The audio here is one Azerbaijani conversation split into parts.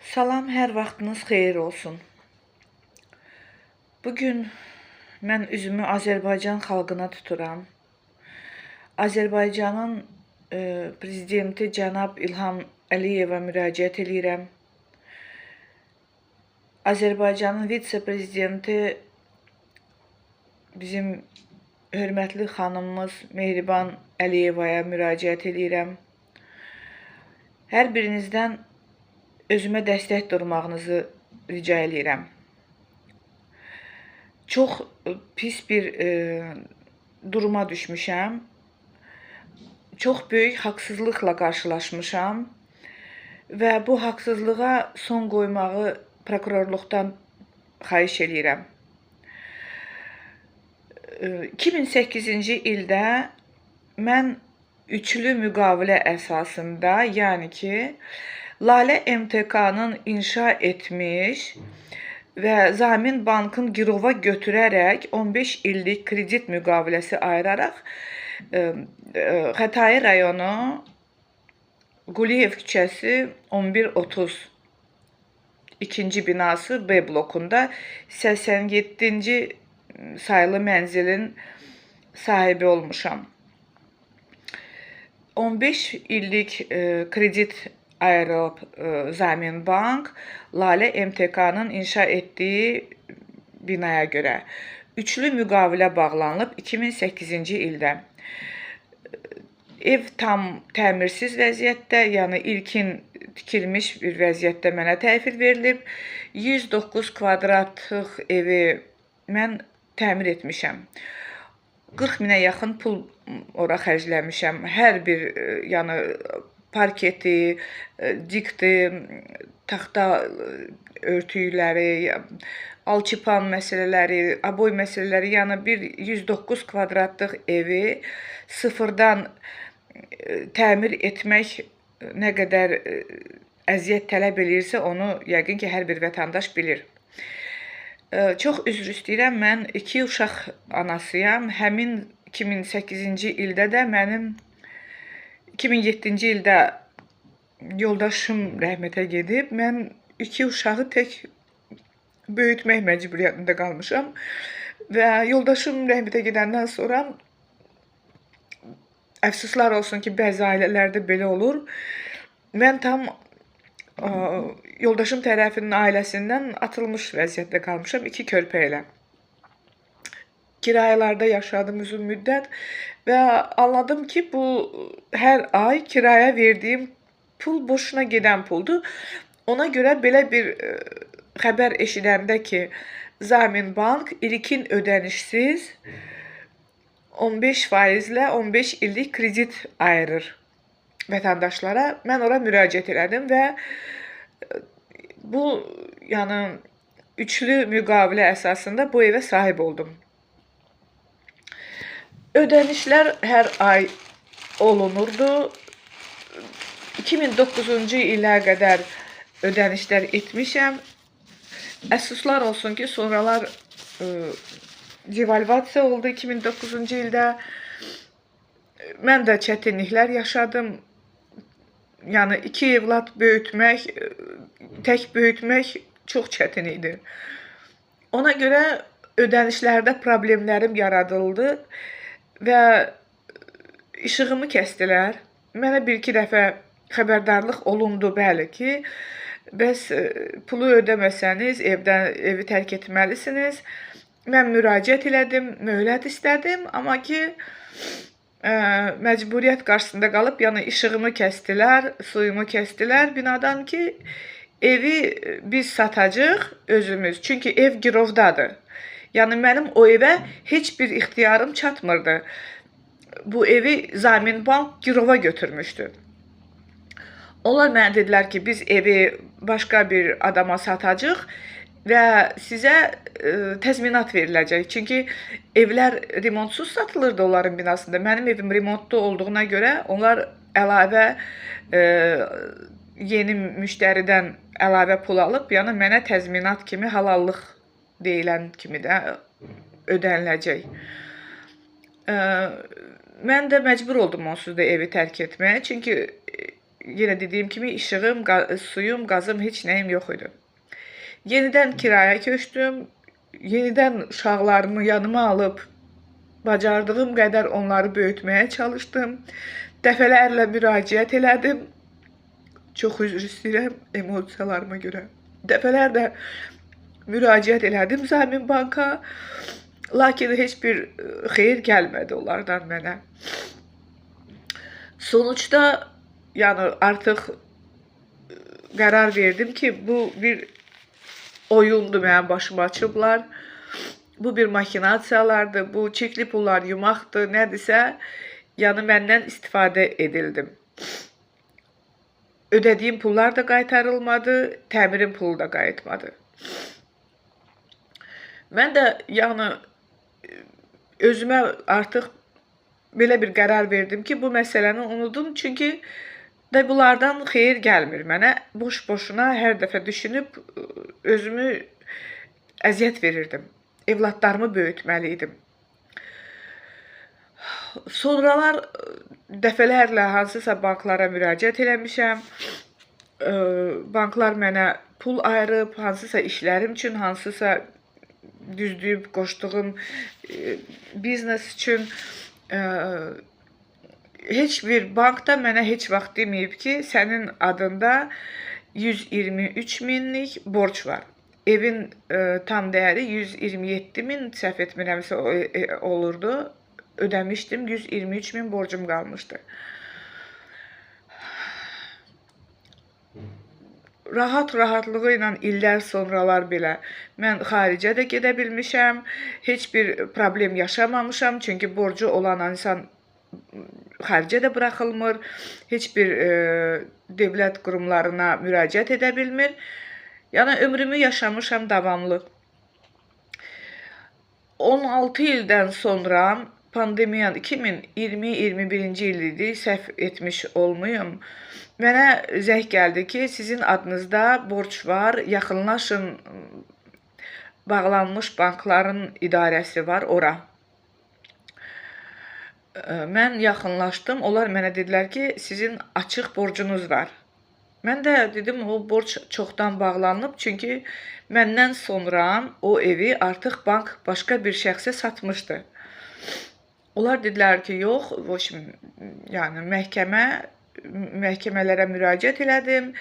Salam, hər vaxtınız xeyir olsun. Bugün mən üzümü Azərbaycan xalqına tuturam. Azərbaycanın prezidenti cənab İlham Əliyevə müraciət eləyirəm. Azərbaycanın vitse-prezidenti bizim hörmətli xanımımız Mehriban Əliyevaya müraciət eləyirəm. Hər birinizdən özümə dəstək durmağınızı rica eləyirəm. Çox pis bir duruma düşmüşəm. Çox böyük haqsızlıqla qarşılaşmışam və bu haqsızlığa son qoymağı prokurorluqdan xahiş eləyirəm. 2008-ci ildə mən üçlü müqavilə əsasında, yəni ki, Lalə MTK-nın inşa etmiş və Zamin Bankın girova götürərək 15 illik kredit müqaviləsi ayıraraq Xətai rayonu Quliyev küçəsi 1130 ikinci binası B blokunda 87-ci sayılı mənzilin sahibi olmuşam. 15 illik kredit ayırıb Zamin Bank Lalə MTK-nın inşa etdiyi binaya görə. Üçlü müqavilə bağlanılıb 2008-ci ildə. Ev tam təmirsiz vəziyyətdə, yəni ilkin tikilmiş bir vəziyyətdə mənə təhvil verilib. 109 kvadratlıq evi mən təmir etmişəm. 40 minə yaxın pul ora xərcləmişəm. Hər bir, yəni parketi, dikti, taxta örtükləri, alçıpan məsələləri, aboy məsələləri, yəni bir 109 kvadratlıq evi sıfırdan təmir etmək nə qədər əziyyət tələb eləyirsə, onu yəqin ki, hər bir vətəndaş bilir. Çox üzr istəyirəm, mən 2 uşaq anasıyam. Həmin 2008-ci ildə də mənim 2007-ci ildə yoldaşım rəhmətə gedib. Mən 2 uşağı tək böyütmək məcburiyyətində qalmışam. Və yoldaşım rəhmətə gedəndən sonra əfsuslar olsun ki, bəzi ailələrdə belə olur. Mən tam yoldaşım tərəfinin ailəsindən atılmış vəziyyətdə qalmışam 2 körpə ilə. Kirayalarda yaşadım uzun müddət və anladım ki, bu hər ay kiraya verdiyim pul boşuna gedən puldur. Ona görə belə bir xəbər eşidəndə ki, Zamin Bank ilkin ödənişsiz 15%-lə 15 illik kredit ayırır vətəndaşlara. Mən ora müraciət elədim və bu, yəni üçlü müqavilə əsasında bu evə sahib oldum. Ödənişlər hər ay olunurdu. 2009-cu ilə qədər ödənişlər etmişəm. Əfsuslar olsun ki, sonralar devalvasiya oldu 2009-cu ildə. Mən də çətinliklər yaşadım. Yəni 2 evlad böyütmək, tək böyütmək çox çətin idi. Ona görə ödənişlərdə problemlərim yaradıldı və işığımı kəsdilər. Mənə bir-iki dəfə xəbərdarlıq olundu, bəli ki, bəs pulu ödəməsəniz evi tərk etməlisiniz. Mən müraciət elədim, möhlət istədim, amma ki, məcburiyyət qarşısında qalıb, yəni işığımı kəsdilər, suyumu kəsdilər binadan ki, evi biz satacağıq özümüz. Çünki ev girovdadır. Yəni mənim o evə heç bir ixtiyarım çatmırdı. Bu evi Zamin Bank girova götürmüşdü. Onlar mənə dedilər ki, biz evi başqa bir adama satacağıq və sizə təzminat veriləcək. Çünki evlər remontsuz satılırdı onların binasında. Mənim evim remontlu olduğuna görə onlar əlavə yeni müştəridən əlavə pul alıb, yəni mənə təzminat kimi halallıq deyilən kimi də ödəniləcək. Mən də məcbur oldum onsuz da evi tərk etməyə. Çünki Yenə dediyim kimi işığım, suyum, qazım, heç nəyim yox idi. Yenidən kiraya köçdüm. Yenidən uşaqlarımı yanıma alıb bacardığım qədər onları böyütməyə çalışdım. Dəfələrlə müraciət elədim. Çox üzr istəyirəm emosiyalarıma görə. Dəfələrlə müraciət elədim Zamin Banka. Lakin heç bir xeyir gəlmədi onlardan mənə. Sonuçda, yəni artıq qərar verdim ki, bu bir oyundur, mənim başıma açıblar. Bu bir makinasiyalardır, bu çirkli pullar yumaqdır, nədirsə, yəni məndən istifadə edildim. Ödədiyim pullar da qaytarılmadı, təmirin pulu da qayıtmadı. Mən də yəni özümə artıq belə bir qərar verdim ki, bu məsələni unudum. Çünki də bunlardan xeyir gəlmir mənə. Boş-boşuna hər dəfə düşünüb özümü əziyyət verirdim. Evladlarımı böyütməli idim. Sonralar dəfələrlə hansısa banklara müraciət eləmişəm. Banklar mənə pul ayırıb, hansısa işlərim üçün, hansısa düzdüyüb qoşduğum biznes üçün heç bir bank da mənə heç vaxt deməyib ki, sənin adında 123 minlik borc var. Evin tam dəyəri 127 min, səhv etmirəmsə olurdu. Ödəmişdim, 123 min borcum qalmışdı. Rahat-rahatlığı ilə illər sonralar belə mən xaricə də gedə bilmişəm, heç bir problem yaşamamışam, çünki borcu olan insan xaricə də buraxılmır, heç bir dövlət qurumlarına müraciət edə bilmir. Yəni ömrümü yaşamışam davamlı. 16 ildən sonra pandemiya 2020-21-ci il idi, səhv etmiş olmayım. Mənə zəng gəldi ki, sizin adınızda borc var, yaxınlaşın, bağlanmış bankların idarəsi var ora. Mən yaxınlaşdım, onlar mənə dedilər ki, sizin açıq borcunuz var. Mən də dedim, o borc çoxdan bağlanıb, çünki məndən sonra o evi artıq bank başqa bir şəxsə satmışdı. Onlar dedilər ki, yox, yəni məhkəmələrə müraciət elədim.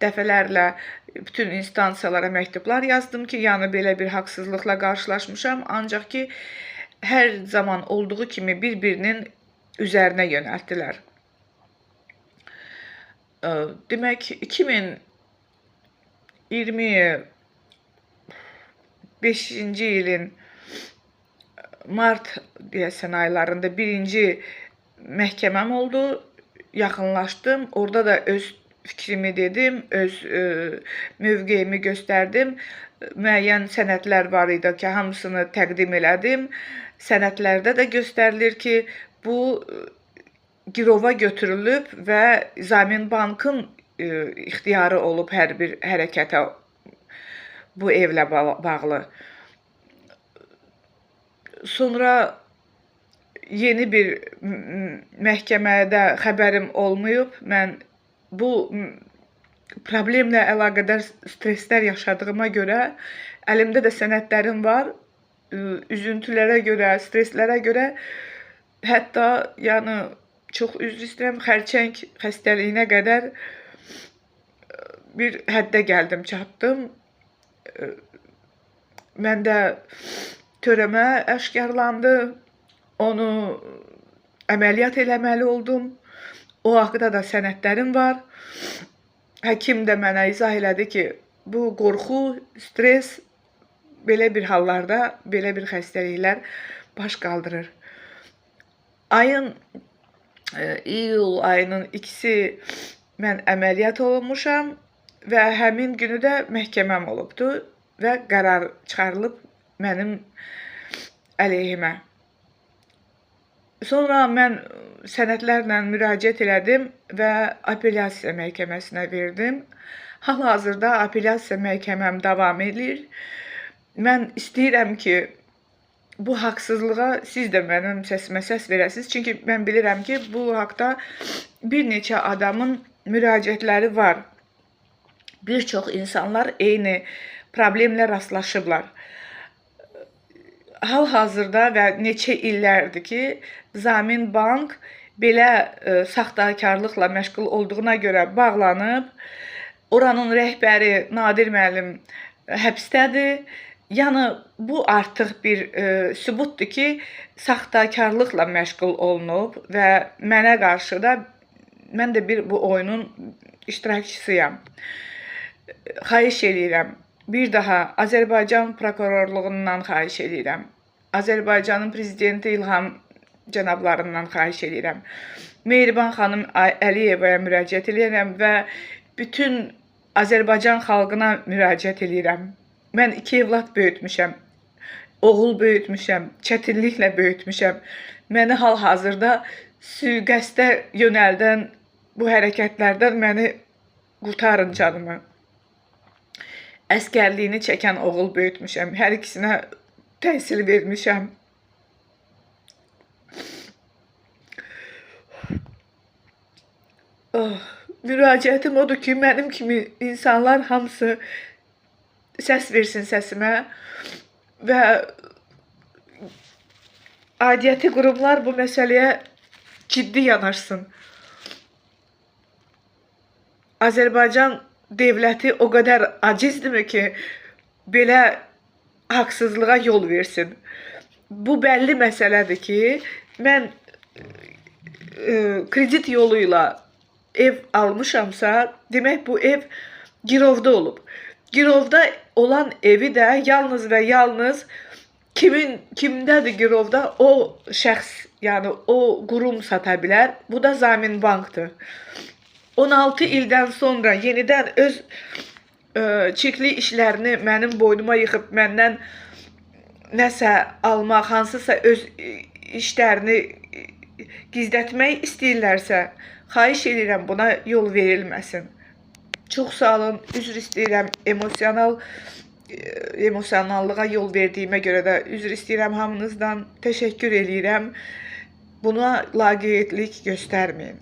Dəfələrlə bütün instansiyalara məktublar yazdım ki, yəni belə bir haqsızlıqla qarşılaşmışam. Ancaq ki, hər zaman olduğu kimi bir-birinin üzərinə yönəltdilər. Demək, 2025-ci ilin mart deyəsən aylarında birinci məhkəməm oldu. Yaxınlaşdım. Orada da öz fikrimi dedim, öz mövqeyimi göstərdim. Müəyyən sənədlər var idi ki, hamısını təqdim elədim. Sənədlərdə də göstərilir ki, bu girova götürülüb və Zamin Bankın ixtiyarı olub hər bir hərəkətə bu evlə bağlı. Sonra yeni bir məhkəmədə xəbərim olmayıb. Mən bu problemlə əlaqədar stresslər yaşadığıma görə əlimdə də sənədlərim var. Üzüntülərə görə, stresslərə görə hətta yəni çox üzr istəyirəm, xərçəng xəstəliyinə qədər bir həddə gəldim, çatdım. Məndə törəmə aşkarlandı. Onu əməliyyat eləməli oldum. O haqda da sənədlərim var. Həkim də mənə izah elədi ki, bu qorxu, stres belə bir hallarda belə bir xəstəliklər baş qaldırır. Ayın iyul ayının 2-si mən əməliyyat olunmuşam və həmin günü də məhkəməm olubdu və qərar çıxarılıb mənim əleyhimə. Sonra mən sənədlərlə müraciət elədim və apellyasiya məhkəməsinə verdim. Hal-hazırda apellyasiya məhkəməm davam edir. Mən istəyirəm ki, bu haqsızlığa siz də mənim səsimə səs verəsiniz. Çünki mən bilirəm ki, bu haqda bir neçə adamın müraciətləri var. Bir çox insanlar eyni problemlə rastlaşıblar. Hal-hazırda və neçə illərdir ki, Zamin Bank belə saxtakarlıqla məşğul olduğuna görə bağlanıb. Oranın rəhbəri Nadir müəllim həbsdədir. Yəni bu artıq bir sübutdur ki, saxtakarlıqla məşğul olunub və mənə qarşı da mən də bir bu oyunun iştirakçısıyam. Xahiş eləyirəm. Bir daha Azərbaycan prokurorluğundan xahiş eləyirəm. Azərbaycanın prezidenti İlham cənablarından xahiş eləyirəm. Mehriban xanım Əliyevaya müraciət eləyirəm və bütün Azərbaycan xalqına müraciət eləyirəm. Mən 2 evlad böyütmüşəm, oğul böyütmüşəm, çətinliklə böyütmüşəm. Məni hal-hazırda sui-qəsdə yönəldən bu hərəkətlərdən məni qurtarın canımı. Əskərliyini çəkən oğul böyütmüşəm. Hər ikisinə təhsil vermişəm. Oh, müraciətim odur ki, mənim kimi insanlar hamısı səs versin səsimə və aidiyyəti qurumlar bu məsələyə ciddi yanaşsın. Azərbaycan devləti o qədər acizdirmi ki, belə haqsızlığa yol versin. Bu bəlli məsələdir ki, mən kredit yolu ilə ev almışamsa, demək bu ev girovda olub. Girovda olan evi də yalnız və yalnız kimdədir girovda o şəxs, yəni o qurum sata bilər. Bu da Zamin Bankdır. 16 ildən sonra yenidən öz çirkli işlərini mənim boynuma yıxıb məndən nəsə almaq, hansısa öz işlərini gizlətmək istəyirlərsə, xahiş edirəm buna yol verilməsin. Çox sağ olun, üzr istəyirəm, emosionallığa yol verdiyimə görə də üzr istəyirəm hamınızdan. Təşəkkür eləyirəm. Buna laqeydlik göstərməyin.